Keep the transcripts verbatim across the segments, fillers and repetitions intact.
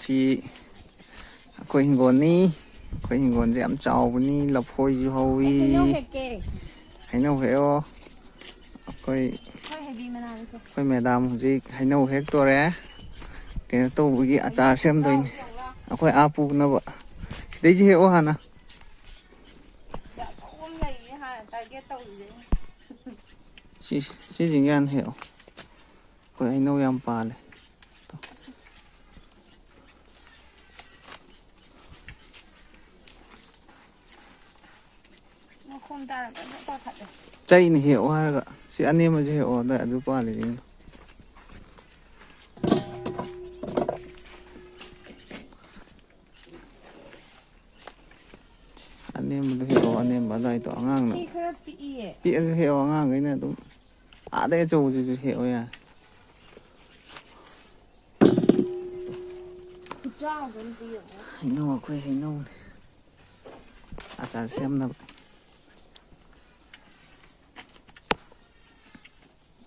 ꯁꯤ ꯑꯩꯈꯣꯏ ꯍꯤꯡꯒꯣꯜꯅꯤ꯫ ꯑꯩꯈꯣꯏ ꯍꯤꯡꯒꯣꯜꯁꯦ ꯌꯥꯝ ꯆꯥꯎꯕꯅꯤ꯫ ꯂꯐꯣꯏꯁꯨ ꯍꯧꯋꯤ꯫ ꯑꯩ ꯍꯩꯅꯧ ꯍꯦꯛꯀꯦ꯫ ꯍꯩꯅꯧ ꯍꯦꯛꯑꯣ꯫ ꯑꯩꯈꯣꯏ, ꯑꯩꯈꯣꯏ ꯍꯩꯕꯤ ꯃꯅꯥꯁꯦ꯫ ꯑꯩꯈꯣꯏ ꯃꯦꯗꯥꯝ ꯍꯧꯖꯤꯛ ꯍꯩꯅꯧ ꯍꯦꯛꯇꯣꯔꯦ꯫ ꯀꯩꯅꯣ ꯇꯧꯕꯒꯤ ꯑꯆꯥꯔ ꯁꯦꯝꯗꯣꯏꯅꯤ꯫ ꯑꯩꯈꯣꯏ ꯑꯥ ꯄꯨꯅꯕ꯫ ꯁꯤꯗꯩꯁꯤ ꯍꯦꯛꯑꯣ ꯍꯥꯟꯅ꯫ ꯁꯤꯗ ꯑꯆꯧꯕ ꯑꯃ ꯂꯩꯌꯦ ꯍꯥꯟꯅ target ꯇꯧꯔꯤꯁꯦ꯫ ꯁꯤ, ꯁꯤꯁꯤꯡꯁꯦ ꯍꯥꯟꯅ ꯍꯦꯛꯑꯣ꯫ ꯑꯩꯈꯣꯏ ꯍꯩꯅꯧ ꯌꯥꯝ ꯄꯥꯜꯂꯦ꯫ ꯃꯈꯣꯡ ꯇꯥꯔꯒ ꯂꯣꯏ ꯀꯥꯈꯠꯂꯦ꯫ ꯆꯩꯅ ꯍꯦꯛꯑꯣ ꯍꯥꯏꯔꯒ ꯁꯤ ꯑꯅꯦꯝꯕꯁꯦ ꯍꯦꯛꯑꯣ꯫ ꯑꯗ ꯑꯗꯨ ꯄꯥꯜꯂꯤꯁꯤꯡꯗꯣ꯫ ꯑꯅꯦꯝꯕꯗꯣ ꯍꯦꯛꯑꯣ, ꯑꯅꯦꯝꯕ ꯑꯗꯨꯋꯥꯏꯗꯣ ꯑꯉꯥꯡꯅ꯫ ꯁꯤ ꯈꯔ ꯄꯤꯛꯏꯌꯦ꯫ ꯄꯤꯛꯑꯁꯨ ꯍꯦꯛꯑꯣ, ꯑꯉꯥꯡꯈꯩꯅ ꯑꯗꯨꯝ꯫ ꯑꯥꯗꯩ ꯑꯆꯧꯕꯁꯤꯁꯨ ꯍꯦꯛꯑꯣ ꯌꯥꯔꯦ꯫ ꯈꯨꯆꯥꯎꯗꯣ ꯑꯝꯇ ꯌꯦꯡꯉꯣ꯫ ꯍꯩꯅꯧ, ꯑꯩꯈꯣꯏ ꯍꯩꯅꯧꯅꯦ꯫ ꯑꯆꯥꯔ ꯁꯦꯝꯅꯕ꯫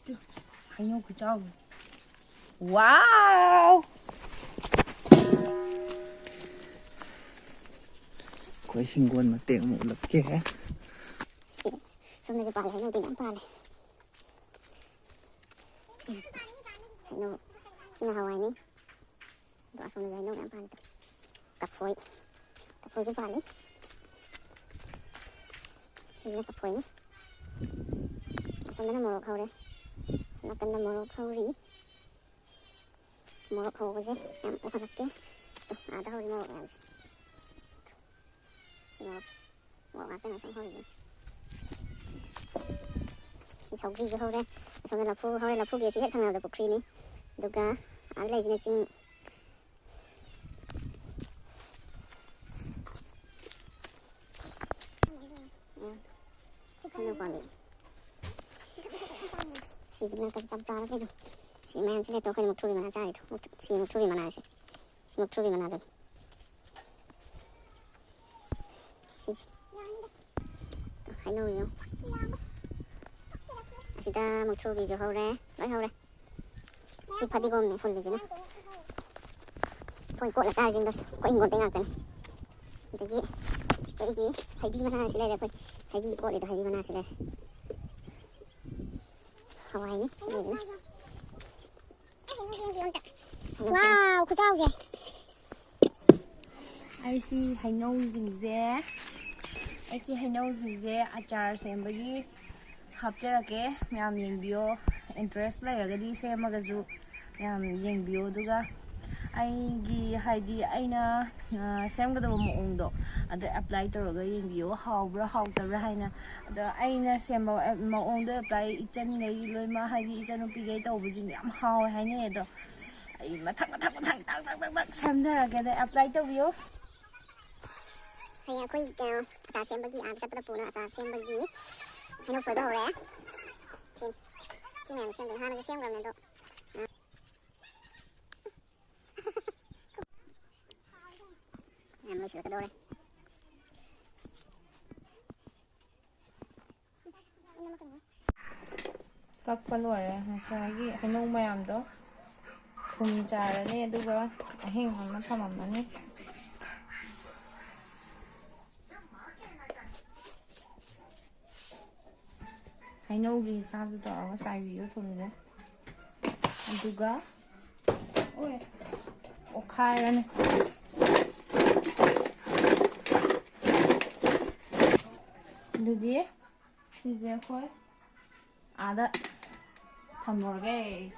ꯇꯨ, ꯍꯩꯅꯧ ꯈꯨꯆꯥꯎꯗꯣ꯫ ꯋꯥꯎ! ꯑꯩꯈꯣꯏ ꯍꯤꯡꯒꯣꯜ ꯃꯇꯦꯛ ꯑꯃ ꯎꯠꯂꯛꯀꯦ꯫ ꯁꯤ, ꯁꯣꯝꯗꯁꯨ ꯄꯥꯜꯂꯦ, ꯍꯩꯅꯧꯗꯤ ꯃꯌꯥꯝ ꯄꯥꯜꯂꯦ꯫ ꯍꯩꯅꯧ, ꯁꯤꯅ ꯍꯋꯥꯏꯅꯤ꯫ ꯑꯗꯣ ꯑꯁꯣꯝꯗꯁꯨ ꯍꯩꯅꯧ ꯃꯌꯥꯝ ꯄꯥꯜꯂꯦ꯫ ꯀꯐꯣꯏ, ꯀꯐꯣꯏꯁꯨ ꯄꯥꯜꯂꯤ꯫ ꯁꯤꯁꯤꯅ ꯀꯐꯣꯏꯅꯤ꯫ ꯑꯁꯣꯝꯗꯅ ꯃꯣꯔꯣꯛ ꯍꯧꯔꯦ꯫ ꯑꯁꯣꯝ ꯅꯥꯀꯟꯗ ꯃꯣꯔꯣꯛ ꯍꯧꯔꯤ꯫ ꯃꯣꯔꯣꯛ ꯍꯧꯕꯁꯦ ꯌꯥꯝ ꯎꯍꯜꯂꯛꯀꯦ꯫ ꯇꯣ, ꯑꯥꯗ ꯍꯧꯔꯤ ꯃꯣꯔꯣꯛ ꯃꯌꯥꯝꯁꯦ꯫ ꯁꯤ ꯃꯣꯔꯣꯛꯁꯦ꯫ ꯃꯣꯔꯣꯛ ꯉꯥꯛꯇꯅꯦ ꯁꯨꯝ ꯍꯧꯔꯤꯁꯦ꯫ ꯁꯤ ꯁꯧꯒ꯭ꯔꯤꯁꯨ ꯍꯧꯔꯦ꯫ ꯑꯁꯣꯝꯗ ꯂꯐꯨ ꯍꯧꯔꯦ꯫ ꯂꯐꯨꯒꯤ ꯑꯁꯤ ꯍꯦꯛ ꯊꯪꯅꯕꯗ ꯄꯨꯈ꯭ꯔꯤꯅꯤ꯫ ꯑꯗꯨꯒ ꯑꯥꯗ ꯂꯩꯁꯤꯅ ꯆꯤꯡ꯫ ꯎꯝ꯫ ꯍꯩꯅꯧ ꯄꯥꯝꯕꯤ꯫ ꯁꯤꯁꯤꯅ ꯀꯔꯤ ꯆꯝꯄ꯭ꯔꯥꯔ ꯀꯩꯅꯣ? ꯁꯤ ꯃꯌꯥꯝꯁꯤꯅ ꯇꯧ ꯑꯩꯈꯣꯏꯅ ꯃꯨꯛꯊ꯭ꯔꯨꯕꯤ ꯃꯅꯥ ꯆꯥꯔꯤꯗꯣ꯫ ꯃꯨꯛ-, ꯁꯤ ꯃꯨꯛꯊ꯭ꯔꯨꯕꯤ ꯃꯅꯥꯁꯦ꯫ ꯁꯤ ꯃꯨꯛꯊ꯭ꯔꯨꯕꯤ ꯃꯅꯥꯗꯣ꯫ ꯁꯤꯁꯦ꯫ ꯍꯩꯅꯧ ꯌꯦꯡꯉꯨ꯫ ꯑꯁꯤꯗ ꯃꯨꯛꯊ꯭ꯔꯨꯕꯤꯁꯨ ꯍꯧꯔꯦ꯫ ꯂꯣꯏ ꯍꯧꯔꯦ꯫ ꯁꯤ ꯐꯗꯤꯒꯣꯝꯅꯦ ꯍꯨꯜꯂꯤꯁꯤꯅ꯫ ꯑꯩꯈꯣꯏ ꯀꯣꯠꯂ ꯆꯥꯔꯤꯁꯤꯡꯗꯣ ꯑꯩꯈꯣꯏ ꯍꯤꯡꯒꯣꯜꯗꯩ ꯉꯥꯛꯇꯅꯤ꯫ ꯑꯗꯒꯤ ꯑꯩꯈꯣꯏꯒꯤ ꯍꯩꯕꯤ ꯃꯅꯥꯁꯤ ꯂꯩꯔꯦ, ꯑꯩꯈꯣꯏ ꯍꯩꯕꯤ ꯀꯣꯠꯂꯤꯗꯣ ꯍꯩꯕꯤ ꯃꯅꯥꯁꯤ ꯂꯩꯔꯦ꯫ ꯍꯋꯥꯏꯅꯤ ꯁꯤ ꯂꯩꯔꯦ꯫ ꯋꯥꯎ, ꯈꯨꯆꯥꯎꯁꯦ꯫ ꯑꯩꯁꯤ ꯍꯩꯅꯧꯁꯤꯡꯁꯦ, ꯑꯩꯁꯤ ꯍꯩꯅꯧꯁꯤꯡꯁꯦ ꯑꯆꯥꯔ ꯁꯦꯝꯕꯒꯤ ꯍꯥꯞꯆꯔꯛꯀꯦ꯫ ꯃꯌꯥꯝ ꯌꯦꯡꯕꯤꯌꯣ, ꯏꯟꯇꯔꯦꯁ ꯂꯩꯔꯒꯗꯤ ꯁꯦꯝꯃꯒꯁꯨ ꯃꯌꯥꯝ ꯌꯦꯡꯕꯤꯌꯣ꯫ ꯑꯗꯨꯒ ꯑꯩꯒꯤ, ꯍꯥꯏꯗꯤ, ꯑꯩꯅ, ꯑ, ꯁꯦꯝꯒꯗꯕ ꯃꯑꯣꯡꯗꯣ ꯑꯗꯣ ꯑꯦꯄ꯭ꯂꯥꯏ ꯇꯧꯔꯒ ꯌꯦꯡꯕꯤꯌꯣ, ꯍꯥꯎꯕ꯭ꯔꯥ ꯍꯥꯎꯇꯕ꯭ꯔꯥ ꯍꯥꯏꯅ꯫ ꯑꯗꯣ ꯑꯩꯅ ꯁꯦꯝꯕ, ꯑ, ꯃꯑꯣꯡꯗꯣ ꯑꯦꯄ꯭ꯂꯥꯏ ꯏꯆꯟꯈꯩ ꯂꯣꯏꯅꯃꯛ, ꯍꯥꯏꯗꯤ ꯏꯆꯟꯅꯨꯄꯤꯈꯩ ꯇꯧꯕꯁꯤꯡꯗꯣ ꯌꯥꯝ ꯍꯥꯎꯋꯦ ꯍꯥꯏꯅꯩ꯫ ꯑꯗꯣ ꯑꯩ ꯃꯊꯪ ꯃꯊꯪ ꯃꯊꯪ ꯇꯥꯛ ꯇꯥꯛ ꯇꯥꯛ ꯇꯥꯛ ꯁꯦꯝꯖꯔꯒꯦ꯫ ꯑꯗꯣ ꯑꯦꯄ꯭ꯂꯥꯏ ꯇꯧꯕꯤꯌꯣ꯫ ꯍꯌꯦꯡ ꯑꯩꯈꯣꯏ, ꯑ, ꯑꯆꯥꯔ ꯁꯦꯝꯕꯒꯤ ꯑꯥꯗ ꯆꯠꯄꯗ ꯄꯨꯅ ꯑꯆꯥꯔ ꯁꯦꯝꯕꯒꯤ ꯍꯩꯅꯧ ꯁꯣꯏꯕ ꯍꯧꯔꯦ꯫ ꯁꯤ, ꯁꯤ ꯃꯌꯥꯝ ꯁꯦꯝꯗꯣꯏꯅꯤ꯫ ꯍꯥꯟꯅꯁꯨ ꯁꯦꯝꯈ꯭ꯔꯕꯅꯦ ꯑꯗꯣ꯫ ꯌꯥꯝ ꯂꯣꯏꯁꯤꯜꯂꯛꯀꯗꯧꯔꯦ꯫ ꯀꯛꯄ ꯂꯣꯏꯔꯦ꯫ ꯉꯁꯥꯏꯒꯤ ꯍꯩꯅꯧ ꯃꯌꯥꯝꯗꯣ ꯊꯨꯝ ꯆꯥꯏꯔꯅꯤ, ꯑꯗꯨꯒ ꯑꯍꯤꯡ ꯑꯃ ꯊꯝꯃꯝꯃꯅꯤ꯫ ꯍꯩꯅꯧꯒꯤ ꯍꯤꯁꯥꯞꯇ ꯇꯧꯔꯒ ꯆꯥꯏꯕꯤꯌꯨ ꯊꯨꯝꯁꯦ꯫ ꯑꯗꯨꯒ ꯑꯣꯠꯈꯥꯏꯔꯅꯤ꯫ ꯑꯗꯨꯗꯤ ꯁꯤꯁꯦ ꯑꯩꯈꯣꯏ ꯑꯥꯗ ꯊꯝꯃꯨꯔꯒꯦ꯫